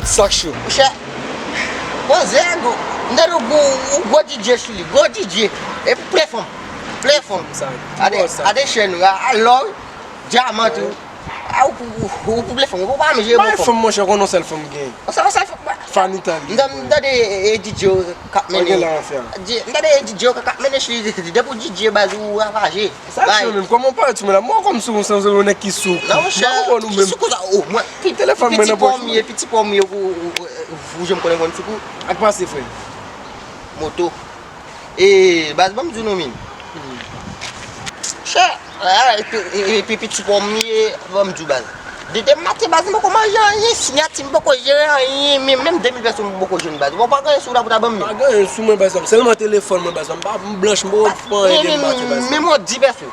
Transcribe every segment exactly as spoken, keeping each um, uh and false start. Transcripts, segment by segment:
Sa k cho. Monchè, poze gwo, m tande w gwo, w gwo D J Chili, gwo D J. E pou plen fanm, plen fanm. Sa, Ade, gwo sa. Ade chèn ou, a, a lò, dyaman tou. A, ou pou, ou, ou pou plen fanm, ou pa menm jere bon fanm. Fanm, monchè, konnen yon sèl fanm gen. Yon sèl, yon sèl fanm. Fanny Tali. M tande, m tande, e, e, D J yo k ap mennen. Sa gen la anfè a? D J, m tande e D J yo k ap mennen Chili, depi w D J baz ou ravaje. Sa k cho menm? Kòman w parèt sou mwen la? Mwen kòm sou mwen sanble yon nèg ki sou kou. Non, monchè, ki sou kou sa? O, mwen, telefòn mwen nan pòch mwen. Piti pòm ye, piti pòm ye, ou, ou, ou, ou janm konnen konn sou kou. Ak pase, frè. Moto. E, baz, ban m di w non, min. Chè, a, epi, e, epi piti pòm ye, ban m di w, baz. De demen maten, baz, m poko manje anyen, siyati m poko jere anyen, men menm de mil pèso m poko jwenn, baz. Bon, pa gen anyen sou la pou ta ban m li. Pa gen anyen sou mwen, baz, sèlman telefòn mwen, baz, m pa, m blanch, m poko pran anyen de mil maten, baz. Menm yon di pèso.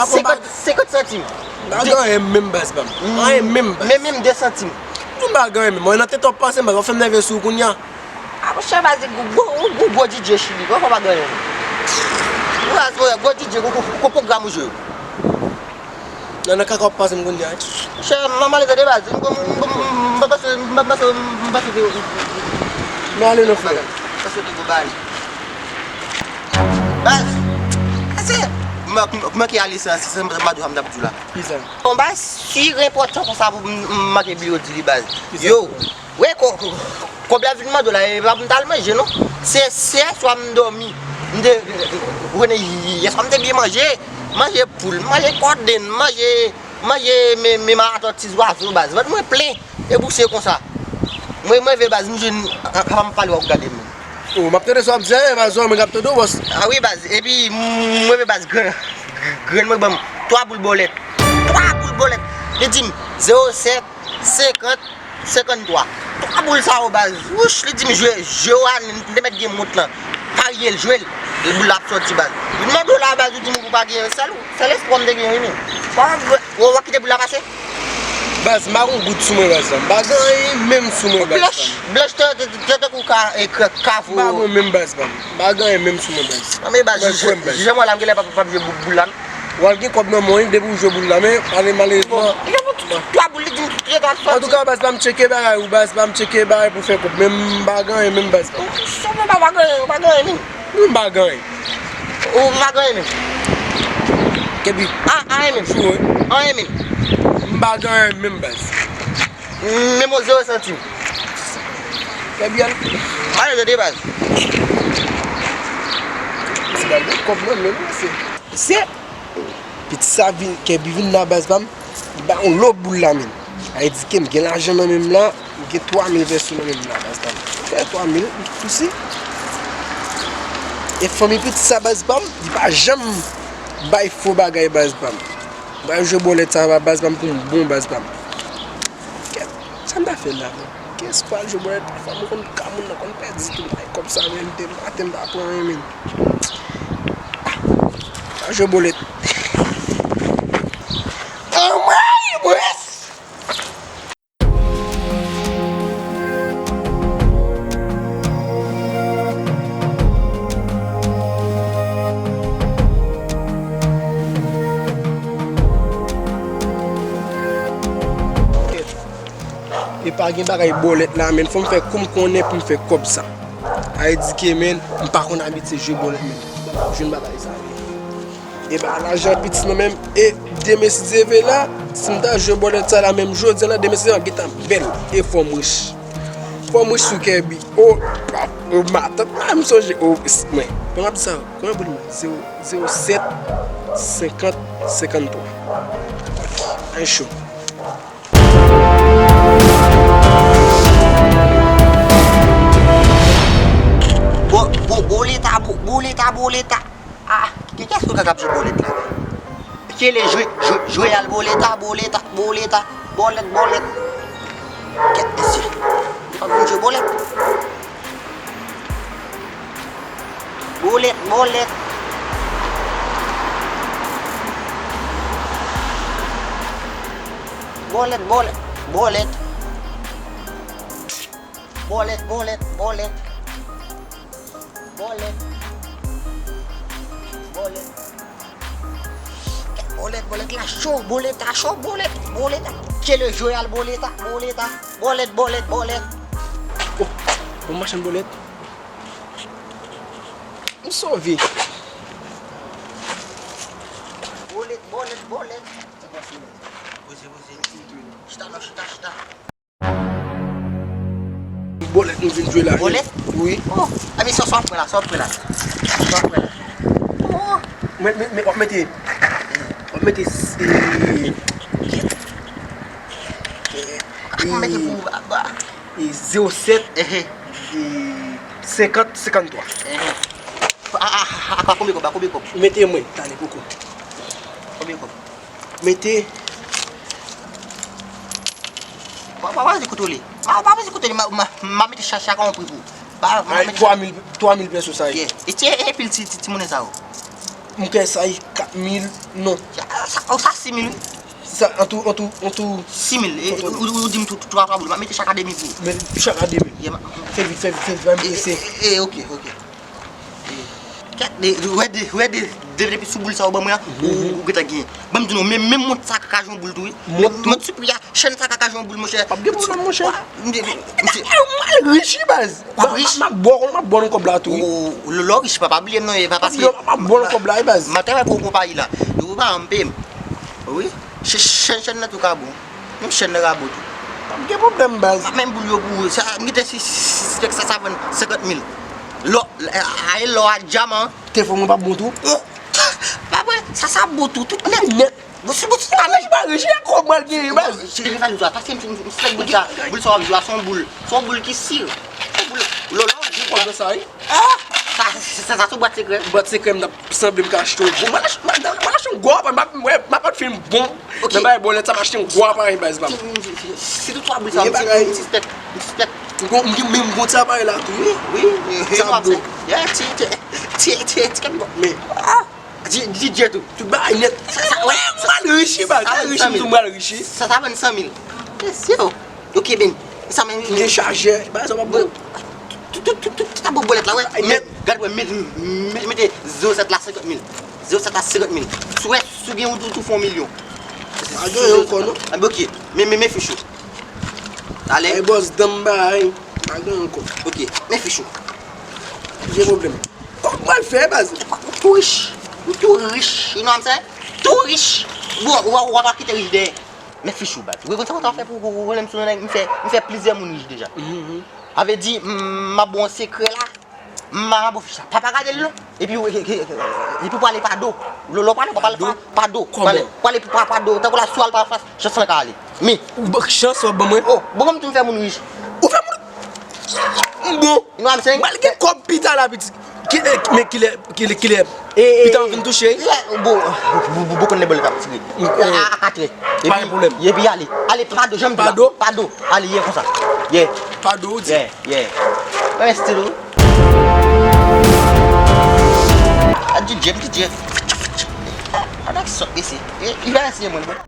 Senkant, senkant santim. M pa gen anyen menm, baz, baz. Anyen menm, baz. Men menm de santim. Tou m pa gen anyen menm. Mwen nan tèt w ap pase m, baz, w ap fè m nève sou ou kounye a. A, monchè, baz, gwo, gwo, gwo, gwo D J Chili, kòman pa gen anyen? Baz, gwo D J, gwo, gwo, gwo pwogram ou jwe yo. Nan, nan kaka w ap pase m kounye a, wi. Monchè, m ale tande baz. M, m, m, m, m pa panse, m pa panse, m panse ke. M ale non, frè. Panse ke gwo baz. Baz. Ase. M, m, m manke ale san, san, san, m pa di w sa m t ap di w la. Kisa? Bon, baz, si enpòtan konsa pou m, m manke bliye w di li, baz. Kisa? Yo. Wi, ko-, ko-, kòb la vin mande w la, e pa pou m t al manje, non. Se, se yèswa m dòmi. M te, konnen yèswa m te byen manje. Manje poul, manje kodenn, manje, manje men, men maratòt ti zwazo, baz. Vant mwen plen, e bouse konsa. Mwen, mwen leve, baz, m jwenn, a, a, m pale w ap gade m. O, m ap tande sa w ap di a, e baz, mwen k ap tande w, bòs. A wi, baz, epi m, mwen leve, baz, grann, grann mwen ban m twa boul bòlèt. Twa boul bòlèt. Li di m, zewo sèt, senkant, senkanntwa. Twa boul sa yo, baz. Wouch, li di m jwe, jwe w a, m te mèt gen mont lan. Parye l, jwe l. Boul la ap sòti, baz. Vin mande w la, baz, ou di m ou pa gen sèl, sèl espwa m te gen, wi, men. Ou, ou, ou kite boul la pase? Baz, m pa gon goud sou mwen, baz, la. M pa gen anyen menm sou mwen, baz, la. Blanch, blanch, te, te, te, te, ou ka, e, ka, kavo. M pa mwen menm, baz, la. M pa gen anyen menm sou mwen, baz. Nan, men, baz, mwen kwè m, baz. Jan mwen la, m genlè p ap, p ap jwe bou-, boul la, non. W al gen kòb nan men w, wi, depi w jwe boul la, men pa ale male. Bon, li gen pou twa boul, li di m twa, twa, twa. Antouka, baz, pa m tcheke bagay ou, baz, pa m tcheke bagay pou fè kòb, men m pa gen anyen menm, baz. Sa w pa, pa gen anyen, ou pa gen anyen menm. Wi, m pa gen anyen. Ou pa gen anyen menm. Kèbi. A, anyen menm. Sou, wi. Anyen menm. M pa gen anyen menm, baz. Menm yon zewo santim. Kèbi al. Ale tande, baz. Se pa gen kòb nan men m, se. Se. Piti sa vin, Kèbi vin la, baz pa m. Li bay yon lo boul la menm. Sa vle di ke m gen lajan nan men m la, m gen twa mil pèso nan men m la, baz pa m. Fè twa mil, m sousi. E fanmi piti sa, baz pa m, li pa janm bay fo bagay, baz pa m. M pral jwe bòlèt sa, baz pa m, pou m bon, baz pa m. Kèt, sa m ta fè la, menm? Ki espwa al jwe bòlèt? Pafwa, mwen konn ka moun nan konn pèdi tou, bay kòb sa, men m te maten, m pa pran anyen, menm. Ah, al jwe bòlèt. Anmwey, mwen! E pa gen bagay bòlèt la, men fò m fè kou m konnen pou m fè kòb sa. Sa vle di ke, men, m pa konn abitye jwe bòlèt, men. Jwenn bagay sa, men. E ba lajan piti nan men m. E demen, si Dye vle la, si m ta jwe bòlèt sa la, menm jodi a la, demen, si Dye vle, m ap gentan bèl. E fò m rich. Fò m rich sou Kèbi. O, o, matant, a, m sonje, o, mwen. Kòman ap di sa? Kòman pou li mwen? Zewo, zewo sèt, senkant, senkanntwa. Ay, cho. Bo-, bo-, boleta, bo-, boleta, boleta. Ah, ki, kiyès nou ka k ap jwe boleta? Kiyès ki jwe, jwe, jwe al boleta, boleta, boleta, bòlèt, bòlèt. Kèt mesye. Fòk nou jwe bòlèt. Bòlèt, bòlèt. Bòlèt, bòlèt, bòlèt. Bòlèt, bòlèt, bòlèt. Bòlèt. Bòlèt. Bòlèt, bòlèt la cho, bòlèt la cho, bòlèt, bòlèt la. Kiyès ki jwe al bòlèt la, bòlèt la. Bòlèt, bòlèt, bòlèt. Yon machann bòlèt. M sove. Bòlèt, bòlèt, bòlèt. Poze, poze. Chita non, chita, chita. Bòlèt nou vin jwe la. Bòlèt? Wi. Oh, a, men sa, sa w ap pran la, sa w ap pran la. Sa w ap pran la. Oh. Mwen, mwen, mwen, w ap mete, w ap mete, e, e, e, zewo sèt, e, senkant, senkanntwa. A, a, a, a, konbyen kòb, a, konbyen kòb? Mete mwen, tande poko. Konbyen kòb? Mete. Pa, pa, pa bezwen kontwole. Pa, pa bezwen kontwole. M a, m a, m a mete chak, chak yon pri pou ou. Pa, m a mete twa mil, twa mil peso sa ye. Yeah. E ti, e pil ti, ti, ti monnen sa yo. M kwè sa ye kat mil, non. Sa, sa, oh, sa sis mil, wi. Sa, an tou, an tou, an tou. Sis mil. E, ou, ou, ou di m tou, tou, twa, twa boul. M a mete chak a de mil pou ou. Men chak a de mil. Yeah, ma, fè vit, fè vit, fè vit, pa m prese. E, e, e, ok, ok. Kèt, de, wè de, wè de, de, depi sou boul sa ou ban mwen an, ou, ou gentan genyen. Ban m di nou, men, men mont sa ka jwe yon boul tou, wi. Mont, mont sou pri a, chèn sa ka jwe yon boul, monchè. P ap gen pwoblèm, monchè. Wa, m di, m di, m al rich, wi, baz. W ap rich? M ap bò, m ap bò nan kòb la tou, wi. O, lè w rich, pa, pa bliye m non, e pa paske. M ap bò nan kòb la, wi, baz. M ap travay pou yon konpayi la. Yo pa anpe m. Wi. Chè-, chèn, chèn nan tou ka bon. Menm chèn nan ka bon tou. Pa gen pwoblèm, baz. Pa menm boul yo pou ou. Sa, m gentan si, si, si, si, sa, sa vann senkant mil. Lò, a, a, lò a dyaman. Telefòn mwen pa bon tou. Oh, pa vre, sa, sa bon tou, tout nèt. Nèt. Bon, si, bon, si, pa rich, pa rich, e kòb mwen genyen, baz. Se li fè m jwe a, paske m, m, m, se boul sa, boul sa w ap jwe a, se yon boul, se yon boul ki si. Se yon boul, lò, lò, gen kòb nan sa, wi. Ah! Sa, sa, sa, sa, se bwat sekrè. Bwat sekrè, m t ap sanble m ka achte yon bon. Mwen achte, mwen, mwen achte yon gwo aparèy, m ap, mwen, m ap fin bon. Ok. Nan bagay bòlèt sa, m achte yon gwo aparèy, baz, pa m. Si, si, si, si tout twa boul sa, m, m, m sispèk, m sispèk. M gon, m, m, m gon ti aparèy la tou, wi. Wi, wi, wi, sa bon. Yeah, ti, ti, ti, ti, ti, ti, men, ah, di, di Dye tou. Tout bagay nèt. Sa, sa, wè, m al rich, baz. Sa, m al rich, m tou m al rich. Sa, sa vann san mil. Yes, yo. Ok, ben, sa menm. M gen chajè, bagay sa pa bon. Tout, tout, tout, tout, tout tablo bòlèt la, wè. Ay, nèt. Gad, wè, met, met, mete zewo sèt la senkant mil. Zewo sèt la senkant mil. Si w wè, si w gen ou tou, tou fè yon milyon. Pa gen ankò, non. Ah, ok. Men, men, men fich ou. Ale. Ay, bòs, dan m bay. Pa gen ankò. Ok, men fich ou. Gen pwoblèm. Kòb mwen fè, baz. Ou tou rich. Ou tou rich. You know what I'm saying? Tou rich. Bon, w a, w a pa kite rich dèyè. Men fich ou, baz. Ou konn sa mwen ta fè pou, pou, pou, pou, m sou nèg, m fè, m fè plizyè moun rich deja. Mhm. Sa vle di, m, m ap ba w yon sekrè la. M ap ba w fich la. Pa, pa gade l non. Epi, e, e, e, epi w prale pa do. Lè, lè w prale, w prale pa, pa do. Kòman? Prale, prale pa, pa do. Tankou la, si w al pa fas, chans lan ka ale. Men. Ou ba, chans w ap ban mwen? Oh, bon, mwen tou m fè moun rich. Ou fè moun M bon. You know what I'm saying? M al gen kòb pita la, pitit. Ki, eh, men kilè, kilè, kilè? E, e, pita an vin touche. Lè, bon, bon, bon, bon, konn lè bòlèt ap tire. A, a, a katrè. Pa gen pwoblèm. Epi, epi ale. Ale, pa do, janm di la. Pa do? Pa do. Ale, ye konsa. Ye. Pa do, ou di? Ye, ye. Mwen estilo. A, di Dye, di Dye. A, a, nèg sòt mesye. E, li va eseye mwen, bon.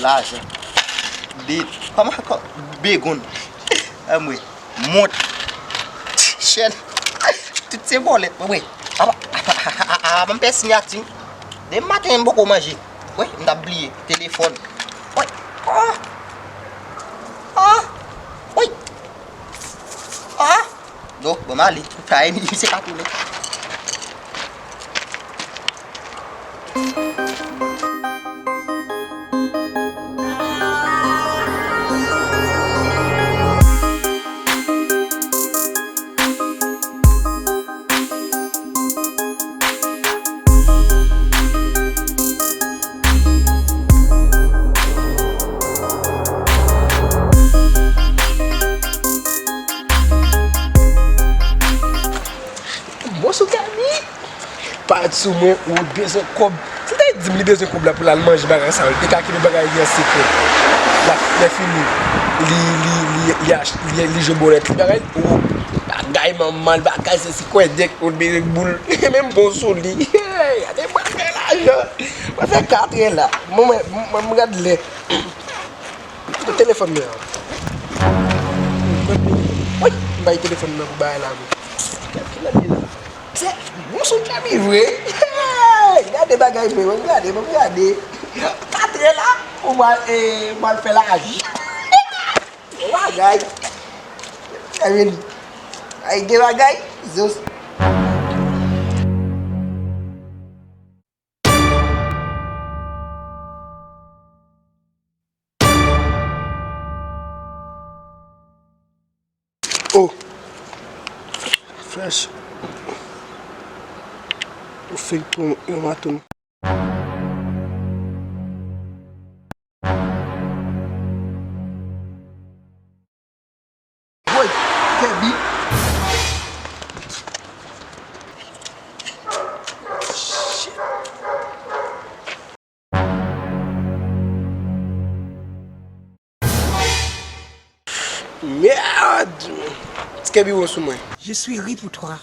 Lajan. De, kòman, kò, begonn. Anmwe. Mont. Chèn. Tout se bòlèt mwen, wi. Apa, apa, apa, apa, apa, m pè siyati m. Demen maten, m poko manje. Wi, m t ap bliye. Telefòn. Wi. Ah. Ah. Wi. Ah. Non, bon, m ale. Sa e misye ka tounen. Bon, sou Gaby, pa di sou mwen ou bezwen kòb. Si l te di m li bezwen kòb la pou l al manje bagay sa yo, li te ka kenbe bagay li an sekrè. Lè fini, li, li, li, li, ach- li, li jwe bòlèt, li bagay, o, bagay manman l, bagay se si kwè dèk, o, bere boul, menm bon sou li. Gade mwen fè lajan, mwen fè kat è la. Mwen, mwen, mwen, mwen gad lè. Telefòn mwen an. Woy, m bay telefòn nan pou bagay la vre. Kilè l ye la? Se, bon sou Djemi vre. Hey, gade bagay mwen, mwen gade, mwen gade. Katrè la, ou pral, eh, ou pral fè lajan. Bon bagay. Ay, vini. Ay, gen bagay. Zos. Oh. Fresh. Ou fake tou, yon maton. Woy, Kèbi. Mèd! Ti Kèbi won sou mwen. Je suis ri pour toi.